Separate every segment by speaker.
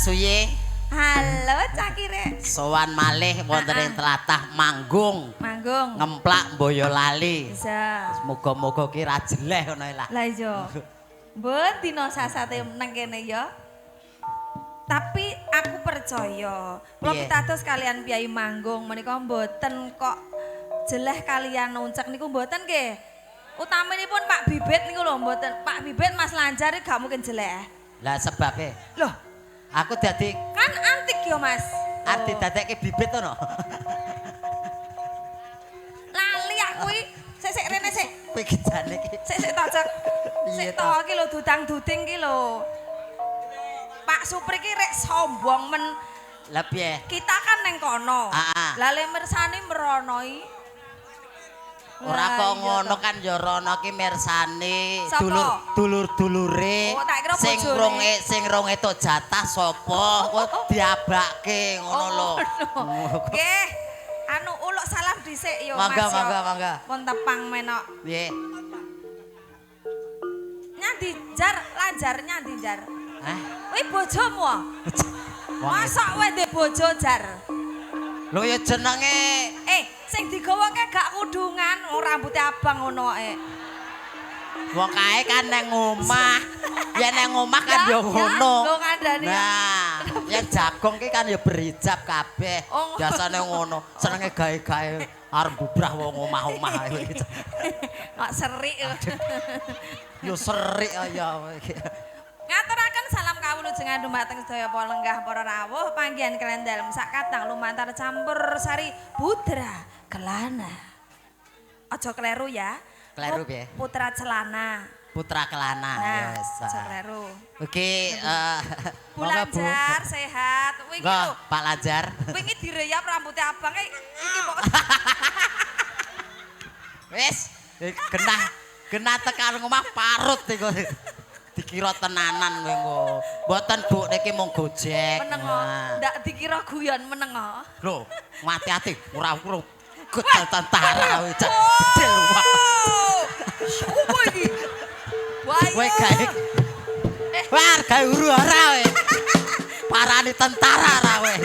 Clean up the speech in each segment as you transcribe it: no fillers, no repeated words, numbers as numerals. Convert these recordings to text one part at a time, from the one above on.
Speaker 1: Suye.
Speaker 2: Halo Cakire.
Speaker 1: Sowan malih wonten ing tlatah Manggung.
Speaker 2: Manggung.
Speaker 1: Ngemplak Boyolali.
Speaker 2: Bisa.
Speaker 1: Muga-muga ki ra jeleh ngono lah.
Speaker 2: Lah iya. Mbon dina sasate nang kene ya. Tapi aku percaya, kula pitados kalian piyai Manggung menika mboten kok jeleh kalian uncek niku mboten nggih. Utaminipun Pak Bibit niku lho mboten. Pak Bibit Mas Lanjar gak mungkin jeleh.
Speaker 1: Lah sebabe?
Speaker 2: Loh,
Speaker 1: aku dadi
Speaker 2: kan antik ya Mas.
Speaker 1: Arep didadekke bibit to no.
Speaker 2: Lali aku iki. Sik sik rene sik.
Speaker 1: Kowe iki jane iki.
Speaker 2: Sik sik to Cek. Sik to iki lho dudang-duding iki lho. Pak Supri iki rek sombong men.
Speaker 1: Lah piye?
Speaker 2: Kita kan neng kono.
Speaker 1: Heeh.
Speaker 2: Lah le mirsani merono iki.
Speaker 1: Ora kok ngono kan ya rono ki mirsani dulur-dulure.
Speaker 2: Oh,
Speaker 1: sing rong sing rong entuk jatah sapa kok diabake ngono lho.
Speaker 2: Nggih. Anu uluk salam dhisik yo Mas.
Speaker 1: Mangga mangga mangga.
Speaker 2: Pun tepang menok.
Speaker 1: Piye?
Speaker 2: Nyandi jar lanjar nyandi jar.
Speaker 1: Hah?
Speaker 2: Kuwi bojomu ah? Mosok kowe ndek bojo jar?
Speaker 1: Lho ya jenenge
Speaker 2: sing digawake gak kudungan, rambuté abang ngono ae.
Speaker 1: Wong kae kan nang omah. Ya nang omah kan ya ngono.
Speaker 2: Lho kandhane.
Speaker 1: Nah, yen jagong ki kan ya berhijab kabeh. Biasane ngono, senenge gawe-gawe arep bubrah wong omah-omah iki.
Speaker 2: Kok serik.
Speaker 1: Yo serik ya iki.
Speaker 2: Ngaturaken salam kawulujengan dumateng sedaya lenggah para rawuh panggihan kalian dalem sak katang lumantar campur sari putra kelana. Aja kleru ya.
Speaker 1: Kleru piye?
Speaker 2: Putra celana.
Speaker 1: Putra kelana.
Speaker 2: Nah,
Speaker 1: ya wis.
Speaker 2: Aja kleru.
Speaker 1: Oke,
Speaker 2: Bu Lanjar sehat. Wingi lho,
Speaker 1: Pak Lanjar.
Speaker 2: Wingi direyap rambutnya abang iki kok.
Speaker 1: Wis, genah tekan omah parut iku. Dikira tenanan kowe engko. Mboten Bu niki mung gojek.
Speaker 2: Meneng ndak dikira guyon meneng.
Speaker 1: Lho, mati-ati ora ora gedel tentara kowe cak bedil.
Speaker 2: Opo iki? Wah,
Speaker 1: kowe gawe. Wah, gawe huru ora kowe. Parani tentara ora kowe.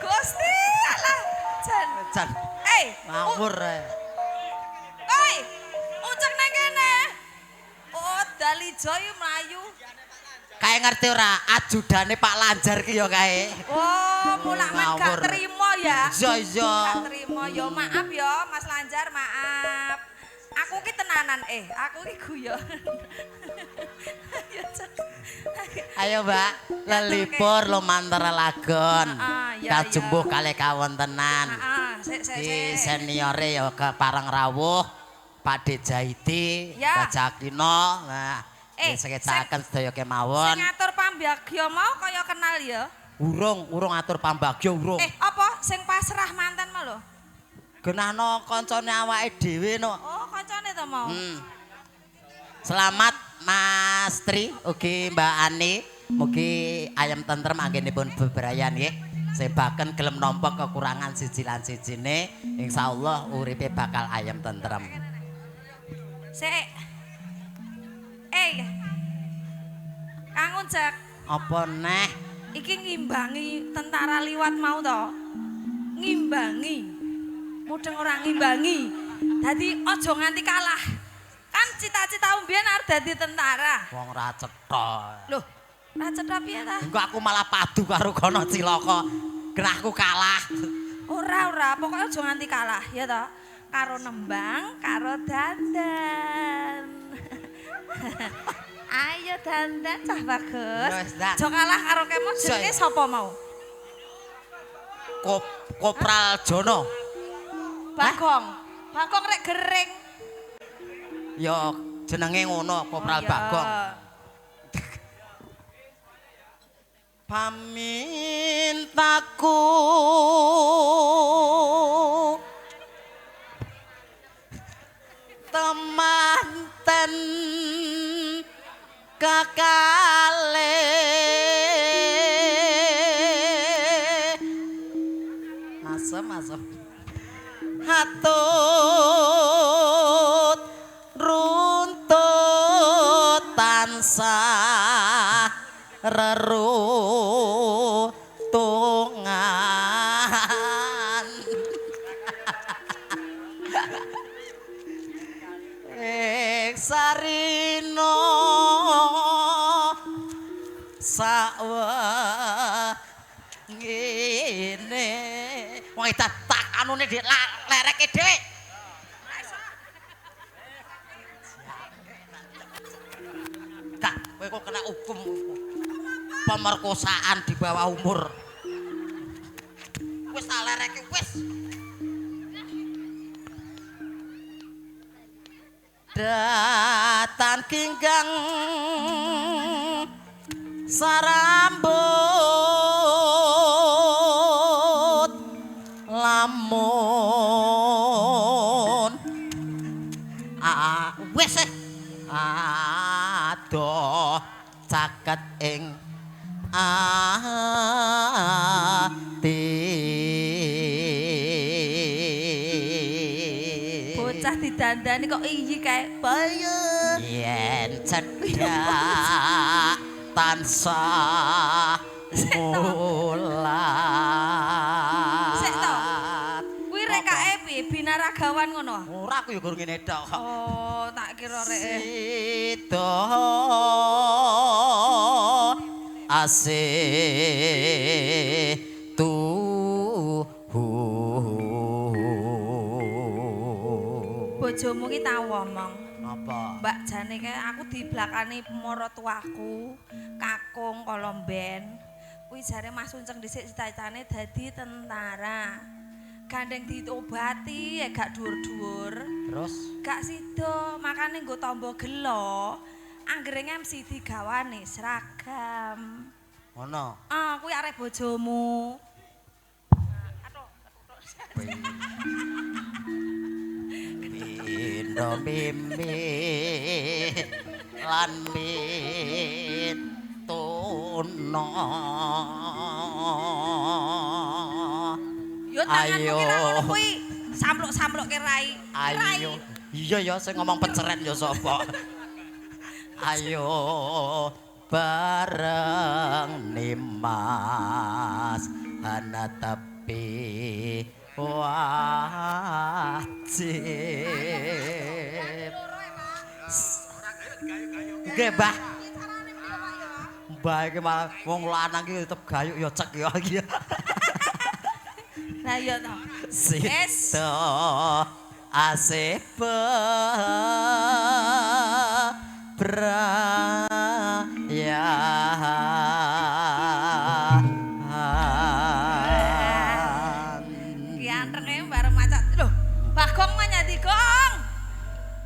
Speaker 2: Gusti Allah. Jan.
Speaker 1: Jan. Ngawur ae.
Speaker 2: Oi, ucek nang kene. Oh, Dalijo iki mlayu.
Speaker 1: Kae ngerti ora ajudane Pak Lanjar ki ya kae.
Speaker 2: Oh, mulak men gak terima ya.
Speaker 1: Iya, iya.
Speaker 2: Gak terima ya, maaf ya Mas Lanjar, maaf. Aku ki tenanan aku ki guyon.
Speaker 1: Ayo Mbak, lelipur lumantar lagon. Kajembuh kalih kawontenan.
Speaker 2: Heeh, sik
Speaker 1: Ki seniore ya kepareng rawuh. Pak De Jaidi, Mbak Jakino, nah, sekecakaken sedaya kemawon.
Speaker 2: Sing ngatur pambagya mau kaya kenal ya?
Speaker 1: Urung atur pambagya urung.
Speaker 2: Apa sing pasrah manten mau lho?
Speaker 1: Genahno kancane awake dhewe no.
Speaker 2: Oh, kancane to mau.
Speaker 1: Selamat Mas Tri, ugi Mbak Ani, mugi ayem tentrem anggenipun bebrayan nggih. Sebaken gelem nampa kekurangan siji lan sijine, insyaallah uripe bakal ayem tentrem.
Speaker 2: Sik. Kang Uncek.
Speaker 1: Apa neh?
Speaker 2: Iki ngimbangi tentara liwat mau to? Ngimbangi. Mudeng ora ngimbangi. Dadi aja nganti kalah. Kan cita-cita mbiyen arep dadi tentara.
Speaker 1: Wong ora cetha.
Speaker 2: Loh, ora cetha piye ta?
Speaker 1: Engko aku malah padu karo kono cilaka. Genah aku kalah.
Speaker 2: Ora, pokoke aja nganti kalah ya to. Karo nembang, karo dandan. Ayo dandan cah bagus. Aja kalah karo kemo jenenge sapa mau?
Speaker 1: Kopral Jono.
Speaker 2: Bagong. Bagong rek gering.
Speaker 1: Ya jenenge ngono, Kopral Bagong. Pamintaku temanten kakale asem hatut runtut tansah reruh. sak ngene. Wong tak anune dik lereke dhewe. Gak, kowe kok kena hukum pemerkosaan di bawah umur. Wis tak lereke wis. Datan ginggang sarambut lamun wis adoh caket ing ati.
Speaker 2: Bocah didandani kok iyi kae bayu.
Speaker 1: Yen cedhak tansah mulat.
Speaker 2: Sik to. Kuwi rekake piye binaragawan ngono?
Speaker 1: Ora aku ya gur ngene tok.
Speaker 2: Oh, tak kira reke.
Speaker 1: Sida asih tuhu.
Speaker 2: Bojomu ki tau omong.
Speaker 1: Napa?
Speaker 2: Mbak jane kae aku diblakani maratuaku, kakung kolomben. Kuwi jare Mas Unceng dhisik cita-citane dadi tentara. Gandeng diobati ya gak dhuwur-dhuwur.
Speaker 1: Terus
Speaker 2: gak sida, makane nggo tamba gelo. Anggere MC digawane seragam.
Speaker 1: Ngono.
Speaker 2: Ah, kuwi arek bojomu. Aduh,
Speaker 1: pindho mimpi lan mitono.
Speaker 2: Yo tanganmu ki ra ngono kuwi. Sampluk-samplukke rai.
Speaker 1: Ayo. Iya ya sing ngomong peceren ya sapa. Ayo bareng Nimas ana tepi wajib. Nggih, Mbah. Mbah iki malah wong lanang iki tetep gayuk ya cek ya iki.
Speaker 2: Lah iya to.
Speaker 1: Sida asih brayan.
Speaker 2: Ki antrenge bareng macak. Lho, Bagong manyati Gong.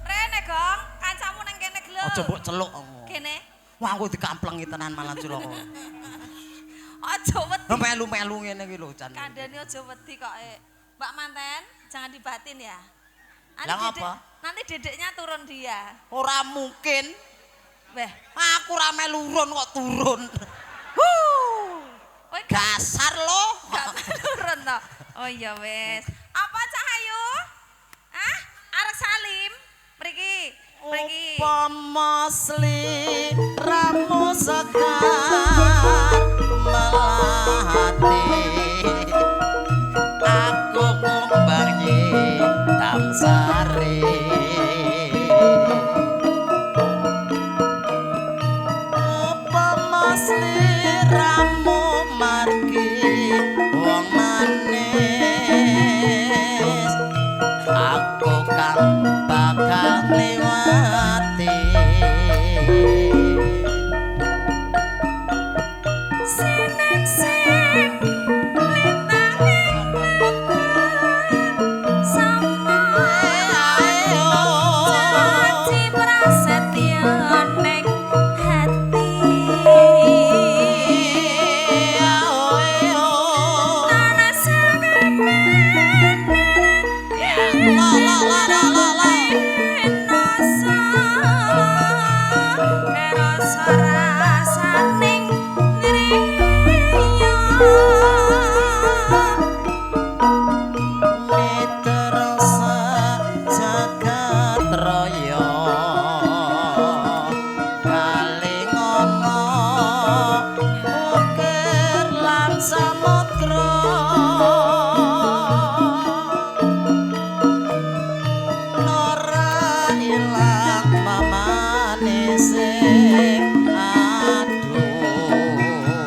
Speaker 2: Rene Gong, kancamu nang kene gelo.
Speaker 1: Aja mbok celuk.
Speaker 2: Kene.
Speaker 1: Wah, aku dikamplengi tenan malah cilaka.
Speaker 2: Aja wedi.
Speaker 1: Melu-melu ngene iki lho jan.
Speaker 2: Kandhane aja wedi kok. Mbak manten, jangan dibatin ya.
Speaker 1: Lah ngapa?
Speaker 2: Nanti dedeknya turun dia.
Speaker 1: Ora mungkin.
Speaker 2: Weh,
Speaker 1: aku ora melu urun kok turun. Huh. Dasar lo.
Speaker 2: Gak turun to. Oh iya wis. Apa Cahayu? Hah? Arek Salim. Mriki. Mriki.
Speaker 1: Upama sliramu sekar melati. Aku kumbang nyidam sari. Upama sliramu margi wong manis, aku kang bakal ngliwati.
Speaker 2: Sinek-sing
Speaker 1: Aduh.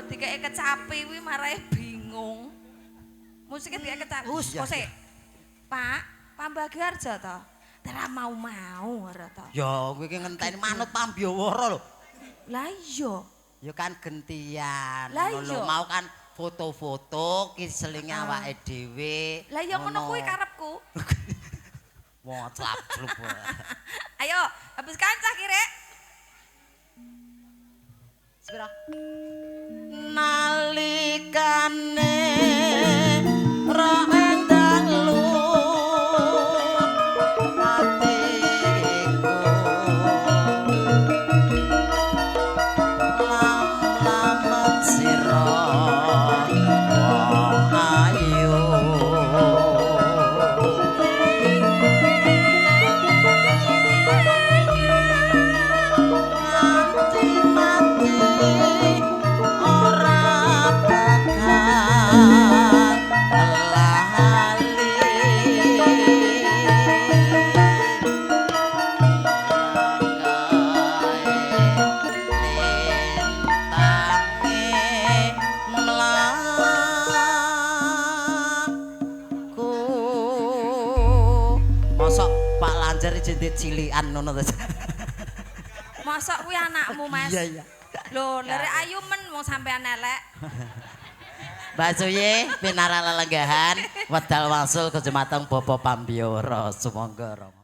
Speaker 2: Dikeke kecapi kuwi marahe bingung. Musike dikeke kecapi. Hus,
Speaker 1: Iya,
Speaker 2: kose.
Speaker 1: iya.
Speaker 2: Pak, Pambagiharjo to. Ora mau-mau ora to.
Speaker 1: Ya kowe iki ngenteni manut pambiyawara lho.
Speaker 2: Lah iya.
Speaker 1: Ya kan gentian.
Speaker 2: Lah
Speaker 1: Ngono lho,
Speaker 2: iya.
Speaker 1: mau kan foto-foto ki selinge awake dhewe.
Speaker 2: Lah iya ngono kuwi karepku.
Speaker 1: Wong clap-clup.
Speaker 2: Ayo, habiskan cah kirek.
Speaker 1: Sepira? Nalikane ra ing dalu atiku lam-lamen sira wong ayu. Nganti mati ora bakal lali. Lintange mlaku. Mosok Pak Lanjar iki cilikan ngono to.
Speaker 2: Mosok kuwi anakmu, Mas?
Speaker 1: Iya, iya.
Speaker 2: Lho, lere ayu men wong sampean elek.
Speaker 1: Mbak Suye, pinara lelenggahan, wedal wangsul kejemateng Bapak Pambiyawara, sumangga Rama.